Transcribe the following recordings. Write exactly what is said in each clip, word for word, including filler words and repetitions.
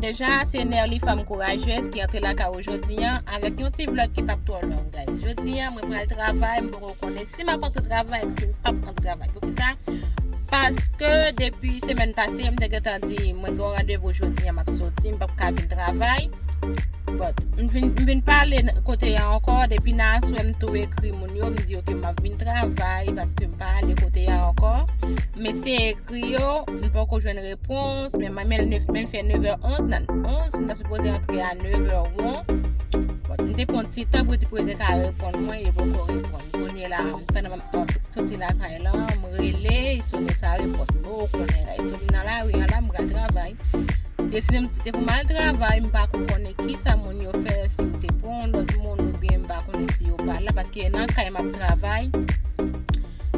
Deja, se Nerly Fanm Kourajez ki antre lakay ou jodi a avèk yon ti vlog ki p ap twò long, guys. Jodi a, mwen pral travay, m poko konnen si m ap antre travay, si m p ap antre travay. Poukisa? Paske depi semèn pase, m te gentan di, mwen gen yon randevou jodi a, m ap soti, m p ap ka vin travay. But, m vin, m vin pale n-, kote a ankò, depi nan aswè, m tou ekri moun yo, m di, "Ok, m ap vin travay, paske m pa ale kote a ankò." M eseye ekri yo, m poko jwenn repons, men, men, men l fè nevè onz, nan onz, m ta sipoze antre a nevè wan. Bon, m te pran ti tan pou, pou yo te ka reponn mwen, yo poko reponn. Kounye la, pandan m ap soti lakay la, m rele, li sonnen san repons. M poko konnen, guys. So, m nan lari a la, m pral travay. Desizyon m te pou m al travay, m pa ko konnen kisa moun yo fè, si yo te pran yon lòt moun, oubyen m pa konnen si yo pa la, paske nan kay m ap travay,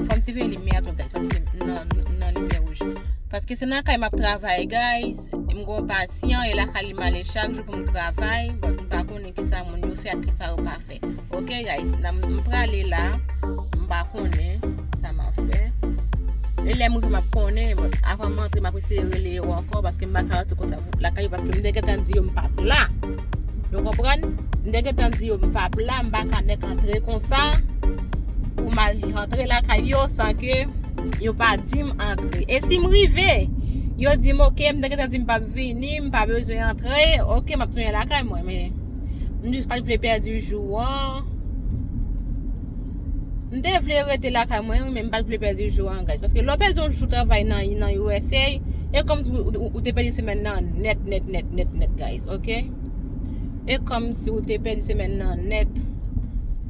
fò m tire limyè a tou, guys, paske nan, nan limyè wouj. Paske se nan kay m ap travay, guys, m gon pasyan, e lakay li m ale chak jou pou m travay, but m pa konnen kisa moun yo fè ak kisa yo pa fè. Ok, guys, nan m prale la, m pa konnen sa m ap fè. E lè m rive, m ap konnen, but avan m antre, m ap eseye rele yo ankò, paske m pa ka antre konsa lakay yo, paske m te gentan di yo m p ap la. Nou konprann? M te gentan di yo m p ap la, m pa ka nèk antre konsa pou m al antre lakay yo san ke yo pa di m antre. E si m rive, yo di m, "Ok, m te gentan di m p ap vini, m pa bezwen antre, ok, m ap tounen lakay mwen," men m jis pa t vle pèdi jou an. M te vle rete lakay mwen, wi, men m pa t vle pèdi jou an, guys. Paske lè w pèdi yon jou travay nan, nan U S A, e kòmsi ou, ou, ou te pèdi semèn nan nèt, nèt, nèt, nèt, nèt, guys, ok? E kòmsi ou te pèdi semèn nan nèt.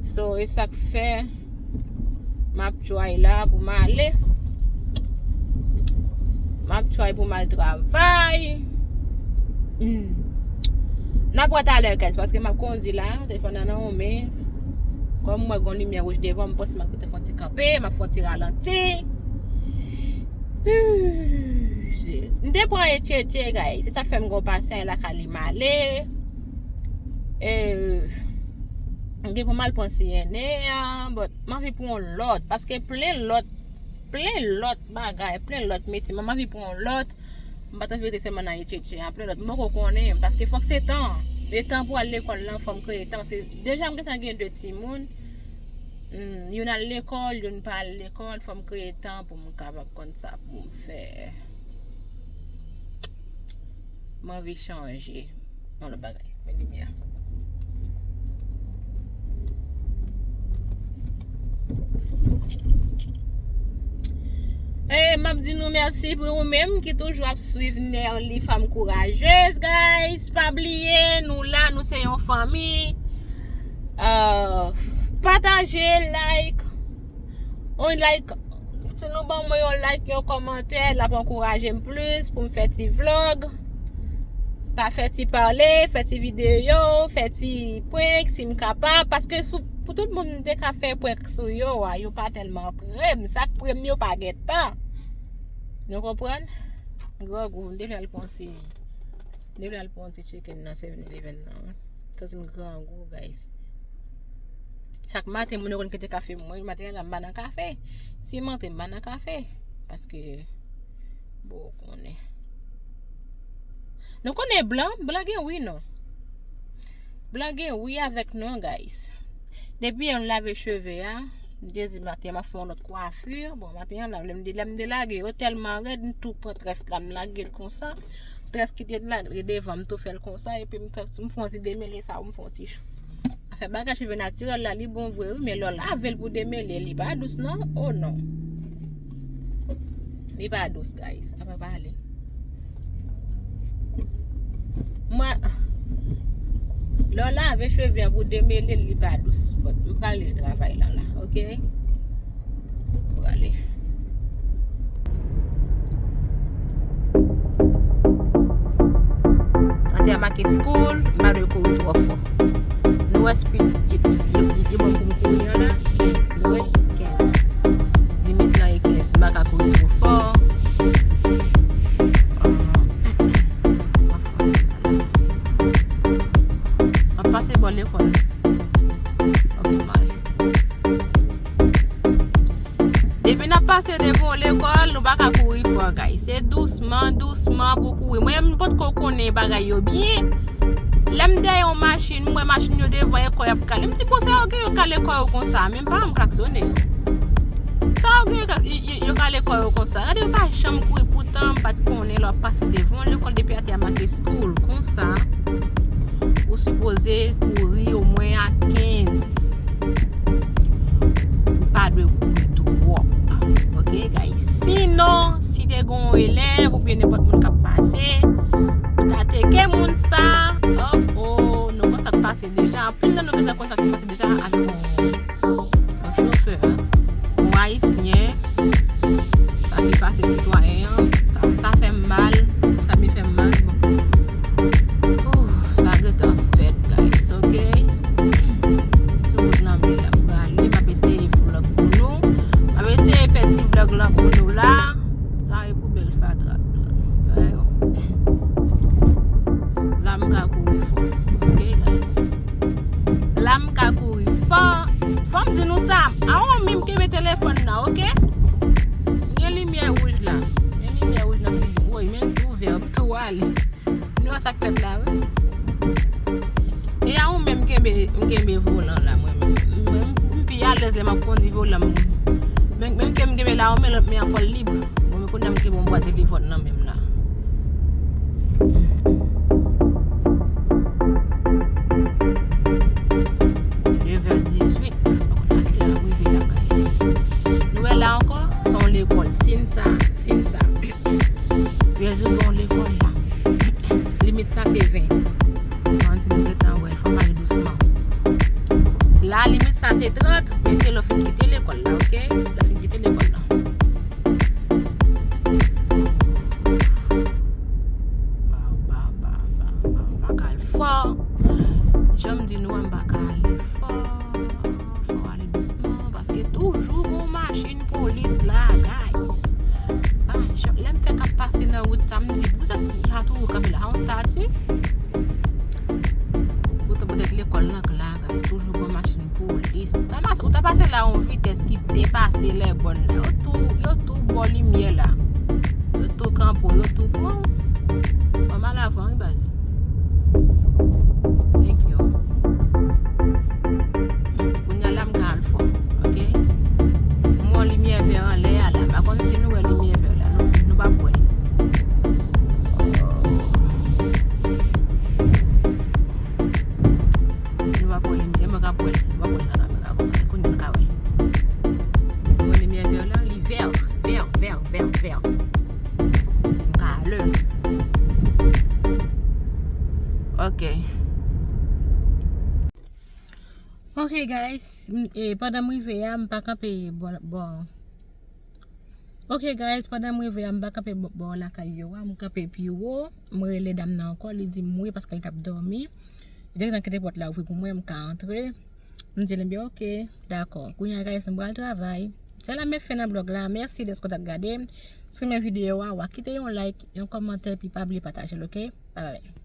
So, e sa k fè m ap try la pou m ale. M ap try pou m al travay. Hmm. N ap wè talè, guys, paske m ap kondi la, telefòn nan nan men. Kòm m wè gon limyè wouj devan, m panse m ap te fè yon ti kanpe, m ap fè yon ti ralanti. Jezi. M te pran etchetche, guys. Se sa k fè m gon pasyan lakay li m ale. E, m gen pou m al pran C N A an, but m anvi pran yon lòt, paske plen lòt, plen lòt bagay, plen lòt metye. M anvi pran yon lòt. M pa t anvi rete sèlman nan etchetche an, plen lòt. M poko konnen, paske fòk se tan. E tan pou al lekòl lan, fò m kreye tan. Paske deja m gentan gen de timoun. Hmm, youn al lekòl, youn pa al lekòl, fò m kreye tan pou m kapab konn sa pou m fè. M anvi chanje. Yon lòt bagay. Men limyè. E, m ap di nou mèsi pou ou menm ki toujou ap swiv Nerly Fanm Kourajez, guys. Pa bliye, nou la, nou se yon fanmi. Euh, pataje, like. On like, si nou ban mwen yon like, yon kòmantè, l ap ankouraje m plis pou m fè ti vlog. Pa fè ti pale, fè ti videyo, fè ti prank si m kapab. Paske sou, pou tout moun m te ka fè prank sou yo a, yo pa tèlman pre m. Sa k pre m yo pa gen tan. Nou konprann? Grangou, m te vle al pran ti, m te vle al pran ti chicken nan seven eleven nan, wi. Santi m grangou, guys. Chak maten, moun yo konn kite kafe mwen. Maten an la, m pa nan kafe. Si m antre, m pa nan kafe. Paske, bon, ou konnen. Nou konnen blan, blan gen wi non. Blan gen wi avèk non, guys. Depi yè m lave cheve a, m te di maten m ap fè yon lòt kwafi. Bon, maten an la, lè m de-, lè m delage yo tèlman rèd, m tou pran très la, m lage l konsa. Très ki te la, devan, m tou fè l konsa, epi m fè, m fè yon ti demele sa, m fè yon ti chou. Afè bagay cheve natirèl la, li bon vre wi, men lè w lave l pou demele, li pa dous non. Oh non. Li pa dous, guys. Apa pale. Mwen, lè w lave cheve an pou demele l, li pa dous. But m prale travay lan la, ok? M prale. Atè a make school, m pa dwe kouri twò fò. Nou wè speed, yo, yo, yo, yo ban m pou m kouri an la, kenz. Nou wè, kenz. Limit lan e kenz. M pa ka kouri twò fò. Ah, m ap fè sa la ti. M ap pase bò lekòl. Ok, m ale. Depi n ap Pase devan yon lekòl, nou pa ka kouri fò, guys. Se dousman, dousman pou kouri. Mwen menm, m potko konnen bagay yo byen. Lè m dèyè yon machin, m wè machin yo devan, e kò y ap kale. M di, "Bon, sa yo gen yo kale kò yo konsa?" Men m pa janm klaksonnen yo. Sa yo gen yo, yo, yo kale kò yo konsa? Gade, yo pa janm kouri. Poutan, m pa t konnen lè w ap pase devan yon lekòl, depi atè a make school konsa, ou sipoze kouri omwen a kenz. Ou pa dwe kouri twòp. Oke, guys? Sinon, si te gen yon elèv oubyen nenpòt moun k ap pase, ou ta teke moun sa, oh, oh, nou konn sa k pase deja. Anpil nan nou gentan konn sa k pase deja avèk yon, yon chofè, yon Ayisyen. Sa ki pase sitwayen an, sa, sa fè m mal, sa byen fè m mal, bon. Ouh, sa gentan fèt, guys, oke? Sou wout lanmè a m prale, m ap eseye vlog pou nou. M ap eseye fè ti vlog lan pou nou la. Sa e pou bèl fatra. La m ka kouri fò. Oke, guys? La m ka kouri fò. Fò m di nou sa, a ou menm kenbe telefòn nan, oke? Gen limyè wouj la. Gen limyè wouj nan figi m. Woy, men m tou vè, m tou ale. Nou wè sa k fèt la, wi. E a ou menm kenbe, m kenbe volan la, mwen menm. Mwen, m pi alèz lè m ap kondi volan m. Men, men ke m kenbe la, ou men lòt men an fò l lib. Bon, men kounye a m kenbe yon bwat telefòn nan men m la. Nevè dizuit. Pa konn a kilè n ap rive la, guys. Nou wè la ankò, se yon lekòl. Sin sa, sin sa. Yo di gen yon lekòl la. Limit sa se ven. Mwen di nou gentan wè, fò m ale dousman. La, limit sa se trant, men se lè w fin kite lekòl la, oke? Lè w fin kite lekòl la. Ba, ba, ba, ba, ba, m pa ka al fò. Jan m di nou an, m pa ka ale fò. Fò w ale dousman, paske toujou gon machin polis la, guys. Ah, jan, lè m fè k ap pase nan wout sa, m di, poukisa y a toujou kanpe la? A yon stati? Poutan, poutèt lekòl lan k la, guys, toujou gon machin polis. Ou ta mas-, ou ta pase la yon vitès ki depase lè bòn la. Yo tou, yo tou bò limyè la. Yo tou kanpe w, yo tou pran w. Ban m al avan, wi, baz. Thank you. Hmm, kounye a la m ka al fò, oke? M wè yon limyè vè anlè a la. M pa konn si nou wè limyè vè la. Nou, nou p ap wè l. Nou p ap wè limyè, mwen k ap wè l. Nou p ap wè l nan kamera konsa. Kounye a n ka wè l. Nou wè limyè vè la, li vè, vè, vè, vè, vè. M ka ale. Ok. Ok, guys, m, e, pandan m rive a, m pa kanpe bò, bò. Ok, guys, pandan m rive a, m pa kanpe bò, bò lakay yo a, m kanpe pi wo. M rele dam nan ankò, li di m wi paske l t ap dòmi. Li te gentan kite pòt la ouvri pou mwen, m ka antre. M di l, "Ebyen, ok, dakò." Kounye a, guys, m pral travay. Se la m met fen nan vlog la. Mèsi dèske w t ap gade. Si w renmen videyo a, w a kite yon like, yon kòmantè, epi pa bliye pataje l, ok? Bye bye.